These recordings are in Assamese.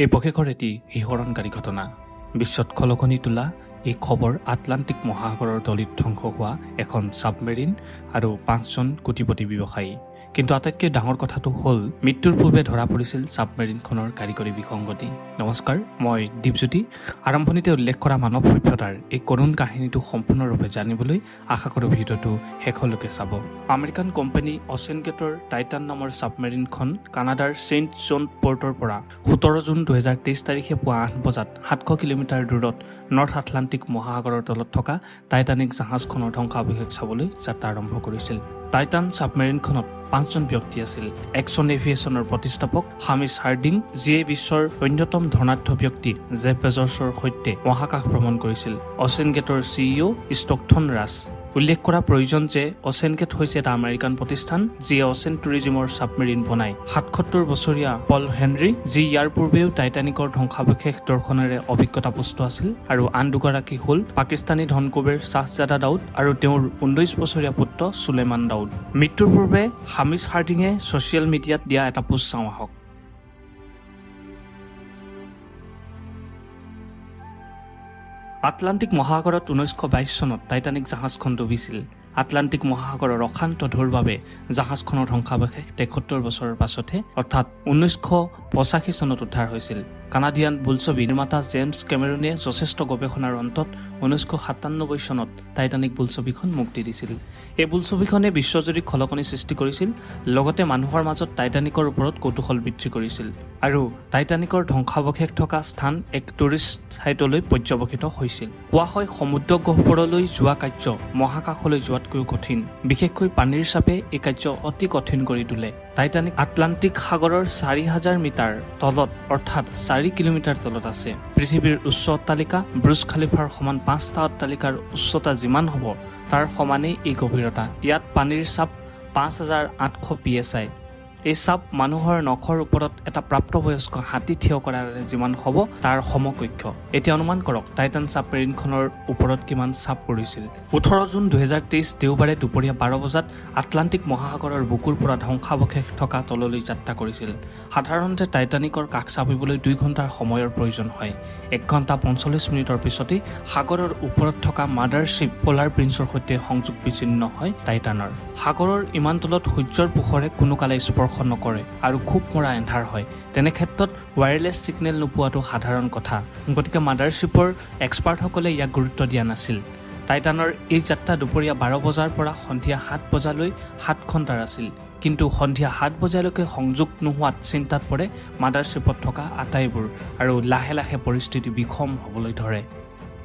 এই পষেকৰ এটি শিহৰণকাৰী ঘটনা। বিশ্বত খলকনি তোলা এই খবৰ আটলাণ্টিক মহাসাগৰৰ তলিত ধ্বংস হোৱা এখন ছাবমেৰিন আৰু পাঁচজন কোটিপতি ব্যৱসায়ী। কিন্তু আটাইতকৈ ডাঙৰ কথাটো হ'ল, মৃত্যুৰ পূৰ্বে ধৰা পৰিছিল ছাবমেৰিনখনৰ কাৰিকৰী বিসংগতি। নমস্কাৰ, মই দীপজ্যোতি। আৰম্ভণিতে উল্লেখ কৰা মানৱ সভ্যতাৰ এই কৰুণ কাহিনীটো সম্পূৰ্ণৰূপে জানিবলৈ আশা কৰোঁ ভিডিঅ'টো শেষলৈকে চাব। আমেৰিকান কোম্পানী অচেনগেটৰ টাইটান নামৰ ছাবমেৰিনখন কানাডাৰ ছেইণ্ট জন পৰ্টৰ পৰা 17 জুন 2023 তাৰিখে পুৱা 8 বজাত 700 কিলোমিটাৰ দূৰত নৰ্থ আটলাণ্টিক মহাসাগৰৰ তলত থকা টাইটানিক জাহাজখনৰ ধ্বংসাৱশেষ চাবলৈ যাত্ৰা আৰম্ভ কৰিছিল। টাইটান ছাবমেৰিনখনত পাঁচজন ব্যক্তি আছিল। এক্সন এভিয়েশ্যনৰ প্ৰতিষ্ঠাপক হামিছ হাৰ্ডিং, যিয়ে বিশ্বৰ অন্যতম ধনাঢ্য ব্যক্তি জেফ বেজছৰ সৈতে মহাকাশ ভ্ৰমণ কৰিছিল, অচেনগেটৰ চিইঅ' ষ্টকটন ৰাছ। উল্লেখ কৰা প্ৰয়োজন যে অচেনগেট হৈছে এটা আমেৰিকান প্ৰতিষ্ঠান, যিয়ে অচেন টুৰিজিমৰ ছাবমেৰিন বনায়। 77 বছৰীয়া পল হেনৰী, যি ইয়াৰ পূৰ্বেও টাইটানিকৰ ধ্বংসাৱশেষ দৰ্শনেৰে অভিজ্ঞতাপুষ্ট আছিল, আৰু আন দুগৰাকী হ'ল পাকিস্তানী ধনকুবেৰ শ্বাহজাদা দাউদ আৰু তেওঁৰ 19 বছৰীয়া পুত্ৰ চুলেমান দাউদ। মৃত্যুৰ পূৰ্বে হামিছ হাৰ্ডিঙে ছ'চিয়েল মিডিয়াত দিয়া এটা পোষ্ট চাওঁ আহক। আটলাণ্টিক মহাসাগৰত 1922 চনত টাইটানিক জাহাজখন ডুবিছিল। আটলাণ্টিক মহাসাগৰৰ অশান্ত ঢৌৰ বাবে জাহাজখনৰ ধ্বংসাৱশেষ 73 বছৰৰ পাছতহে, অৰ্থাৎ 1985 চনত উদ্ধাৰ হৈছিল। কানাডিয়ান বোলছবি নিৰ্মাতা জেমছ কেমেৰুনে যথেষ্ট গৱেষণাৰ অন্তত 1997 চনত টাইটানিক বোলছবিখন মুক্তি দিছিল। এই বোলছবিখনে বিশ্বজুৰি খলকনি সৃষ্টি কৰিছিল, লগতে মানুহৰ মাজত টাইটানিকৰ ওপৰত কৌতূহল বৃদ্ধি কৰিছিল আৰু টাইটানিকৰ ধ্বংসাৱশেষ থকা স্থান এক টুৰিষ্ট ছাইটলৈ পৰ্যবসিত হৈছিল। কোৱা হয়, সমুদ্ৰ গহ্বৰলৈ যোৱা কাৰ্য মহাকাশলৈ যোৱাতকৈও কঠিন। বিশেষকৈ পানীৰ চাপে এই কাৰ্য অতি কঠিন কৰি তোলে। টাইটানিক আটলাণ্টিক সাগৰৰ 4000 মিটাৰ তলত, অৰ্থাৎ 4 কিলোমিটাৰ তলত আছে। পৃথিৱীৰ উচ্চ অট্টালিকা বুৰ্জ খালিফাৰ সমান পাঁচটা অট্টালিকাৰ উচ্চতা যিমান হ'ব, তাৰ সমানেই এই গভীৰতা। ইয়াত পানীৰ চাপ 5800 PSI। এই চাপ মানুহৰ নখৰ ওপৰত এটা প্ৰাপ্তবয়স্ক হাতী থিয় কৰাৰ যিমান হ'ব, তাৰ সমকক্ষ। এতিয়া অনুমান কৰক, টাইটান ছাবমেৰিনখনৰ ওপৰত কিমান চাপ পৰিছিল। 18 জুন 2023 দেওবাৰে দুপৰীয়া 12 বজাত আটলাণ্টিক মহাসাগৰৰ বুকুৰ পৰা ধ্বংসাৱশেষ থকা তললৈ যাত্ৰা কৰিছিল। সাধাৰণতে টাইটানিকৰ কাষ চাপিবলৈ 2 ঘণ্টাৰ সময়ৰ প্ৰয়োজন হয়। 1 ঘণ্টা 45 মিনিটৰ পিছতেই সাগৰৰ ওপৰত থকা মাদাৰশ্বিপ পলাৰ প্ৰিন্সৰ সৈতে সংযোগ বিচ্ছিন্ন হয় টাইটানৰ। সাগৰৰ ইমান তলত সূৰ্যৰ পোহৰে কোনো কালে স্পৰ্শ নকৰে আৰু খুব মৰা এন্ধাৰ হয়। তেনে ক্ষেত্ৰত ৱায়াৰলেছ ছিগনেল নোপোৱাটো সাধাৰণ কথা। গতিকে মাদাৰশ্বিপৰ এক্সপাৰ্টসকলে ইয়াক গুৰুত্ব দিয়া নাছিল। টাইটানৰ এই যাত্ৰা দুপৰীয়া 12 বজাৰ পৰা সন্ধিয়া 7 বজালৈ 7 ঘণ্টাৰ আছিল। কিন্তু সন্ধিয়া 7 বজালৈকে সংযোগ নোহোৱাত চিন্তাত পৰে মাদাৰশ্বিপত থকা আটাইবোৰ আৰু লাহে লাহে পৰিস্থিতি বিষম হ'বলৈ ধৰে।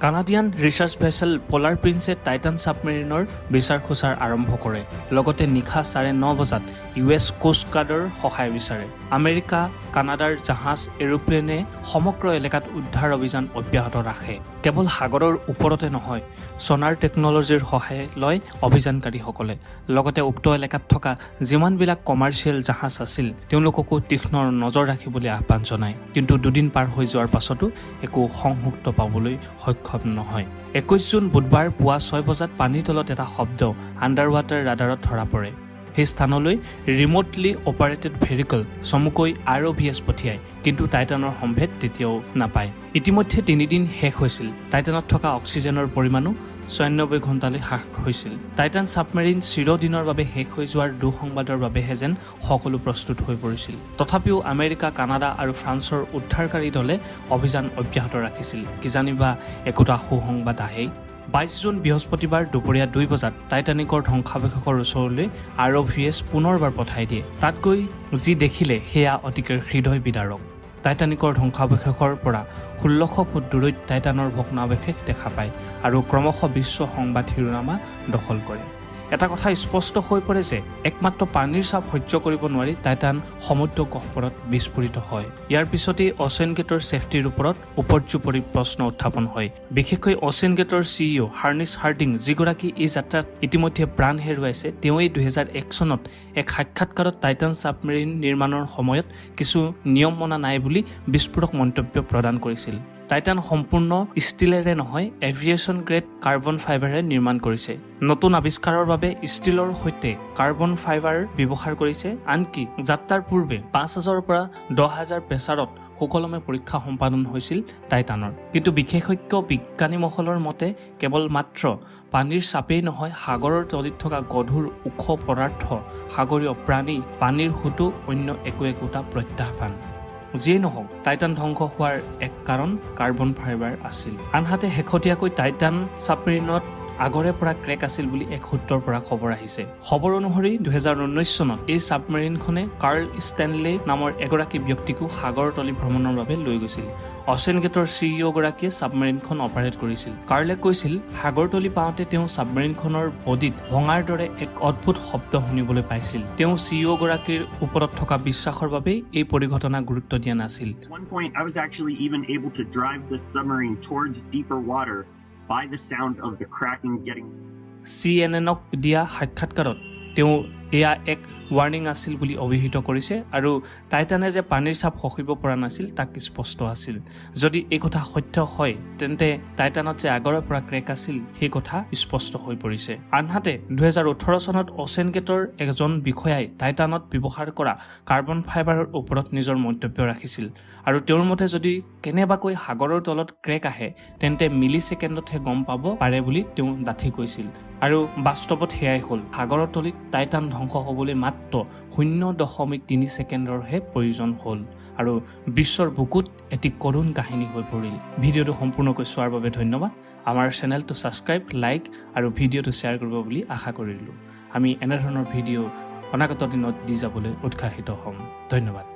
কানাডিয়ান ৰিচাৰ্চ ভেছেল পলাৰ প্ৰিন্সে টাইটান ছাবমেৰিনৰ বিচাৰ খোচাৰ আৰম্ভ কৰে। লগতে নিশা 9:30 বজাত ইউ এছ কোষ্ট গাৰ্ডৰ সহায় বিচাৰে। আমেৰিকা, কানাডাৰ জাহাজ, এৰোপ্লেনে সমগ্ৰ এলেকাত উদ্ধাৰ অভিযান অব্যাহত ৰাখে। কেৱল সাগৰৰ ওপৰতে নহয়, ছনাৰ টেকন'লজিৰ সহায় লয় অভিযানকাৰীসকলে। লগতে উক্ত এলেকাত থকা যিমানবিলাক কমাৰ্চিয়েল জাহাজ আছিল, তেওঁলোককো তীক্ষ্ণ নজৰ ৰাখিবলৈ আহ্বান জনায়। কিন্তু দুদিন পাৰ হৈ যোৱাৰ পাছতো একো সংযুক্ত পাবলৈ সক্ষম নহয়। 21 জুন বুধবাৰ পুৱা 6 বজাত পানীৰ তলত এটা শব্দ আণ্ডাৰ ৱাটাৰ ৰাডাৰত ধৰা পৰে। সেই স্থানলৈ ৰিম'টলি অপাৰেটেড ভেহিকল, চমুকৈ আৰ অ' ভি এছ পঠিয়ায়। কিন্তু টাইটানৰ সম্ভেদ তেতিয়াও নাপায়। ইতিমধ্যে 3 দিন শেষ হৈছিল। টাইটানত থকা অক্সিজেনৰ পৰিমাণো 96 ঘণ্টালৈ হ্ৰাস হৈছিল। টাইটান ছাবমেৰিন চিৰদিনৰ বাবে শেষ হৈ যোৱাৰ দুঃসংবাদৰ বাবেহে যেন সকলো প্ৰস্তুত হৈ পৰিছিল। তথাপিও আমেৰিকা, কানাডা আৰু ফ্ৰান্সৰ উদ্ধাৰকাৰী দলে অভিযান অব্যাহত ৰাখিছিল, কিজানিবা একোটা সুসংবাদ আহেই। 22 জুন বৃহস্পতিবাৰ দুপৰীয়া 2 বজাত টাইটানিকৰ ধ্বংসাৱশেষৰ ওচৰলৈ আৰ অ' ভি এছ পুনৰবাৰ পঠাই দিয়ে। তাত গৈ যি দেখিলে, সেয়া অতিকে হৃদয় বিদাৰক। টাইটানিকৰ ধ্বংসাৱশেষৰ পৰা 1600 ফুট দূৰৈত টাইটানৰ ভগ্নাৱশেষ দেখা পায় আৰু ক্ৰমশঃ বিশ্ব সংবাদ শিৰোনামা দখল কৰে। এটা কথা স্পষ্ট হৈ পৰে যে একমাত্ৰ পানীৰ চাপ সহ্য কৰিব নোৱাৰি টাইটান সমুদ্ৰ গহ্বৰত বিস্ফোৰিত হয়। ইয়াৰ পিছতেই অচেন গেটৰ ছেফটিৰ ওপৰত উপৰ্যুপৰি প্ৰশ্ন উত্থাপন হয়। বিশেষকৈ অচেন গেটৰ চিইঅ' হাৰ্নিছ হাৰ্ডিং, যিগৰাকী এই যাত্ৰাত ইতিমধ্যে প্ৰাণ হেৰুৱাইছে, তেওঁৱেই 2001 চনত এক সাক্ষাৎকাৰত টাইটান ছাবমেৰিন নিৰ্মাণৰ সময়ত কিছু নিয়ম মনা নাই বুলি বিস্ফোৰক মন্তব্য প্ৰদান কৰিছিল। টাইটান সম্পূৰ্ণ ষ্টীলেৰে নহয়, এভিয়েশ্যন গ্ৰেড কাৰ্বন ফাইবাৰে নিৰ্মাণ কৰিছে। নতুন আৱিষ্কাৰৰ বাবে ষ্টীলৰ সৈতে কাৰ্বন ফাইবাৰ ব্যৱহাৰ কৰিছে। আনকি যাত্ৰাৰ পূৰ্বে 5000ৰ পৰা 10,000 প্ৰেছাৰত সুকলমে পৰীক্ষা সম্পাদন হৈছিল টাইটানৰ। কিন্তু বিশেষজ্ঞ বিজ্ঞানী মহলৰ মতে কেৱল মাত্ৰ পানীৰ চাপেই নহয়, সাগৰৰ তলিত থকা গধুৰ ওখ পদাৰ্থ, সাগৰীয় প্ৰাণী, পানীৰ সোঁতো অন্য একো একোটা প্ৰত্যাহ্বান। যিয়েই নহওক, টাইটান ধ্বংস হোৱাৰ এক কাৰণ কাৰ্বন ফাইবাৰ আছিল। আনহাতে শেহতীয়াকৈ টাইটান ছাবমেৰিনত আগৰে পৰা ক্ৰেক আছিল বুলি এক সূত্ৰৰ পৰা খবৰ আহিছে। খবৰ অনুসৰি 2019 চনত এই ছাবমেৰিনখনে কাৰ্ল ষ্টেনলে নামৰ এগৰাকী ব্যক্তিকো সাগৰৰ তলি ভ্ৰমণৰ বাবে লৈ গৈছিল। অচেন গেটৰ চিইঅ' গৰাকীয়ে ছাবমেৰিনখন অপাৰেট কৰিছিল। কাৰ্লে কৈছিল, সাগৰ তলি পাওঁতে তেওঁ ছাবমেৰিনখনৰ বডিত ভঙাৰ দৰে এক অদ্ভুত শব্দ শুনিবলৈ পাইছিল। তেওঁ চিইঅ' গৰাকীৰ ওপৰত থকা বিশ্বাসৰ বাবেই এই পৰিঘটনা গুৰুত্ব দিয়া নাছিল। At one point, I was actually even able to drive the submarine towards deeper water by the sound of the cracking getting চিএনএনক দিয়া সাক্ষাৎকাৰত তেওঁ এয়া এক ৱাৰ্ণিং আছিল বুলি অভিহিত কৰিছে আৰু টাইটানে যে পানীৰ চাপ সহিব পৰা নাছিল তাক স্পষ্ট আছিল। যদি এই কথা সত্য হয়, তেন্তে টাইটানত যে আগৰে পৰা ক্ৰেক আছিল সেই কথা স্পষ্ট হৈ পৰিছে। আনহাতে 2018 চনত অচেন গেটৰ এজন বিষয়াই টাইটানত ব্যৱহাৰ কৰা কাৰ্বন ফাইবাৰৰ ওপৰত নিজৰ মন্তব্য ৰাখিছিল আৰু তেওঁৰ মতে যদি কেনেবাকৈ সাগৰৰ তলত ক্ৰেক আহে, তেন্তে মিলি ছেকেণ্ডতহে গম পাব পাৰে বুলি তেওঁ ডাঠি কৈছিল। আৰু বাস্তৱত সেয়াই হ'ল। সাগৰৰ তলিত টাইটান ধ্বংস হ'বলৈ মাত্ৰ 0.3 ছেকেণ্ডৰহে প্ৰয়োজন হ'ল আৰু বিশ্বৰ বুকুত এটি কৰুণ কাহিনী হৈ পৰিল। ভিডিঅ'টো সম্পূৰ্ণকৈ চোৱাৰ বাবে ধন্যবাদ। আমাৰ চেনেলটো ছাবস্ক্ৰাইব, লাইক আৰু ভিডিঅ'টো শ্বেয়াৰ কৰিব বুলি আশা কৰিলোঁ। আমি এনেধৰণৰ ভিডিঅ' অনাগত দিনত দি যাবলৈ উৎসাহিত হ'ম। ধন্যবাদ।